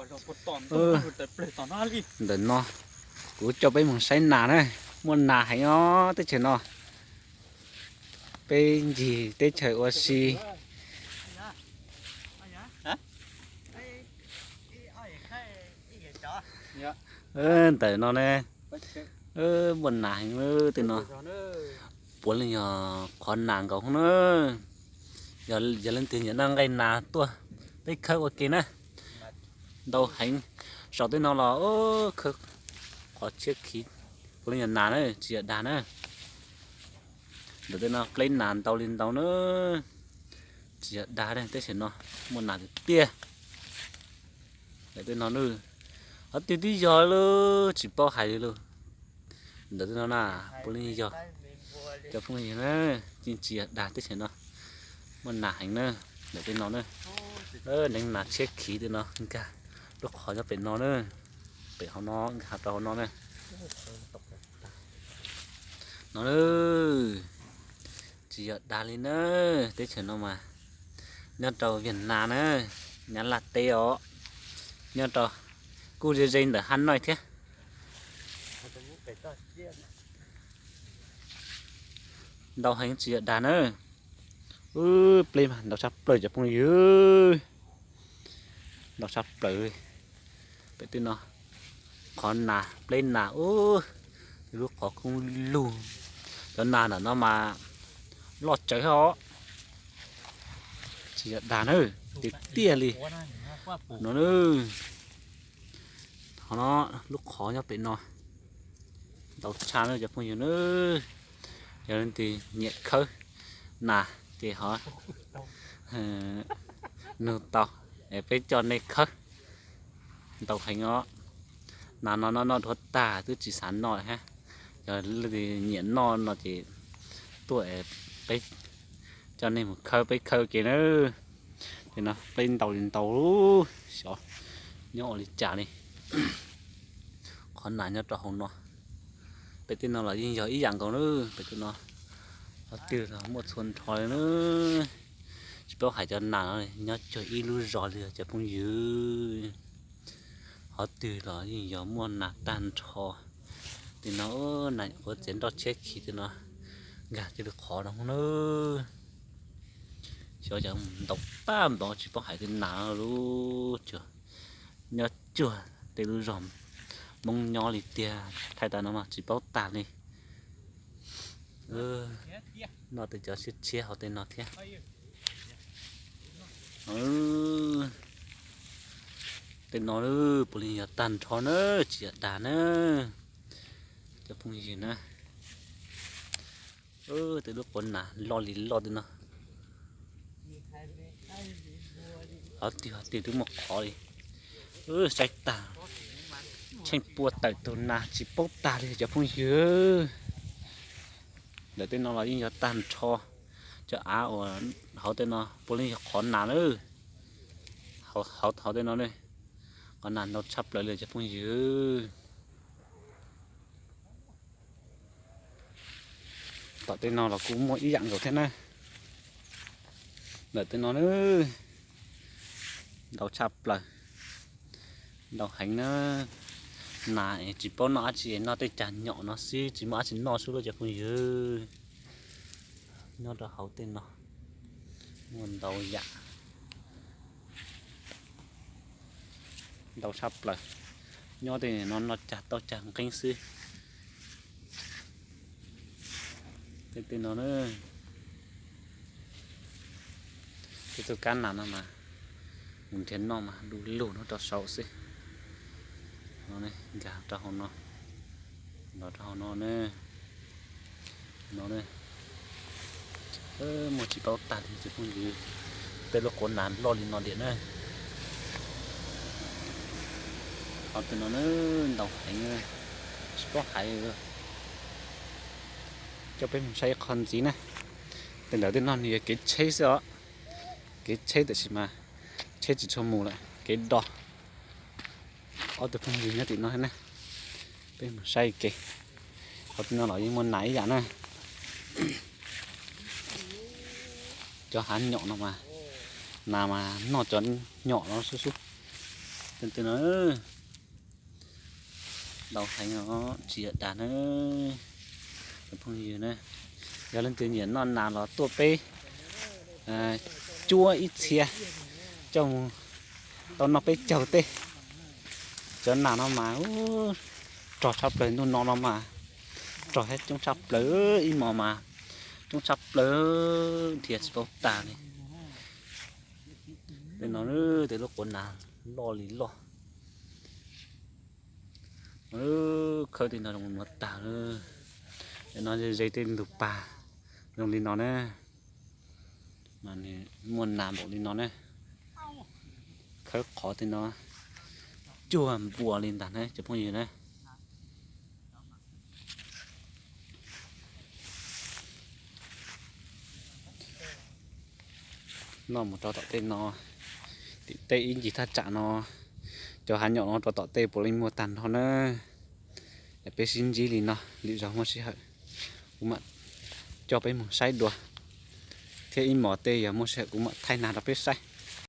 Ntawm no kuv coj peb mus saib nas na, muaj nas heev os teb chaws no. Peb ncig teb chaws ua si. Ntawm no ne, muaj nas heev tej no. Puav leej yog qhov nas nkaus na. Yog leej twg nyiam noj nqaij nas tuaj peb khawb ua ke na. Ntau heev. Saum tej no los khawb qhov tshiab khiv, puav leej yog nas na, tsis yog dag na. Ntawm tej no pleb nas ntau li ntau na, tsis yog dag, teb chaws no muaj nas tiag tiag. Ntawm tej no, qhov twg twb yog lawm tsis paub hais li lawm. Ntawm tej no na, puav leej yog cov phooj ywg na, yeej tsis yog dag, teb chaws no muaj nas heev na. Ntawm tej no na, neev nas tshiab khiv tej no nkag lub qhov nyob pem no na, pem hauv no nkag rau hauv no na. No na, tsis yog dag li na, teb chaws no mas nyob rau Viaj Nam na, Nyab Laj teb os, nyob rau kuj ze ze ntawm Hab Noij thiab. Ntau heev tsis yog dag na. Wb pleb mas ntau tshaj plaws cov phooj ywg, ntau tshaj plaws. Pem tej no, qhov nas pleb nas ub, lub qhov koob lug, cov nas ntawm no mas loj tsawv os, tsis yog dag na, tiag tiag li no. Qhov no, lub qhov nyob pem no ntau tshaj na cov phooj ywg na. Yog leej twg nyiam khawb nas ces ho nug tau, peb coj nej khawb. Ntau heev os. Nas no noj noj dhuav tag twb tsis xav noj hab. Yog leej twg nyiam noj no ces tuaj, peb coj nej mus khawb, peb khawb ke na. Tej no pleb ntau li ntau, xyov nyob ua li cas li. Qhov nas nyob rau hauv no. Pem tej no los yeej yog ib yam nkaus na. Pem tej no qhov twg los muaj txhua nrho li na. Tsis paub hais cov nas no nyob cuag ib lub zos li cov phooj ywg. Qhov twg los yeej yog muaj nas tag nrho. Tej no nas quav txiav nroj tshiab khiv tej no nkag tej lub qhov no na. Xyov cas ntau tag npaum tsis paub hais tej nas lub cuag, nyob cuag tej lub zos Hmoob nyob li tiag, thaij tas no mas tsis paub tag li. Noj tej cov tshiab tshiab hauv tej no thiab. Tej no puav leej yog tag nrho na, tsis yog dag na cov phooj ywg na. Tej lub quav nas loj li loj tej no. Qhov twg qhov twg twb muaj qhov li. Saib tag, tsheej pua tawm tus nas tsis paub tag li cov phooj ywg. Ntawm tej no los yeej yog tag nrho. Cov av uas hauv tej no puav leej yog qhov nas na. Hauv tej no ne, qhov nas ntau tshaj plaws li cov phooj ywg. Tom tej no los kuj muaj ib yam nkaus thiab na. Ntawm tej no na, ntau tshaj plaws, ntau heev na. Nas tsis paub noj dab tsi, noj tej cag nyom no xwb, tsis muaj dab tsi noj xwb lauj cov phooj ywg. Nyob rau hauv tej no muaj ntau yam, ntau tshaj plaws. Nyob tej no noj cag tauj cag nqeeb xwb. Tej tej no, tej tug kab nas no mas mus nrhiav noj mas du lug nyob rau saud xwb. Nkag rau hauv no, los rau hauv no ne. No, muaj tsis paub tag li cov phooj ywg. Tej lub quav nas loj li no diam na. Qhov twg no ntau heev, tsis paub hais. Coj peb mus saib qhov ntxiv na. Tej ntawd tej no nws yog kev tsheb xwb os. Kev tsheb tiam sis mas tsheb tsis tshua mus lawm, kev do. Ob tug phooj ywg nyob tim no na, peb mus saib ke. Qhov twg no los yeej muaj nas ib yam na. Cov hav nyom no mas, nas mas noj cov nyom no xwb xwb. Leej twg no, ntau heev os, tsis yog dag na. Cov phooj ywg na, yog leej twg nyiam noj nas los tuaj peb cuab ib txhia coj mus tau noj peb caug tej. Cov nas no mas rog tshaj plaws, ntuj no no mas rog thiab coob tshaj plaws, ib hmos mas coob tshaj plaws, nrhiav tsis paub tag li. Tej no, tej lub quav nas loj li loj. Khawb tej no zoo li no tag lawm. Cov no ze tej ntug pag zoo li no na, mas nws muaj nas npaum li no na. Khawb qhov tej no cuag npua li ntag na cov phooj ywg na. Noj mus rau tom tej no, tim tej ib ncig thaj tsam no, cov hav nyom no rau tom tej puav leej muaj tag nrho na. Peb sib ntsib li no, lwm zaus muaj sij hawm kuv mam coj peb mus saib dua, thiab ib hmos tej yog muaj sij hawm kuv mam thaij nas rau peb saib.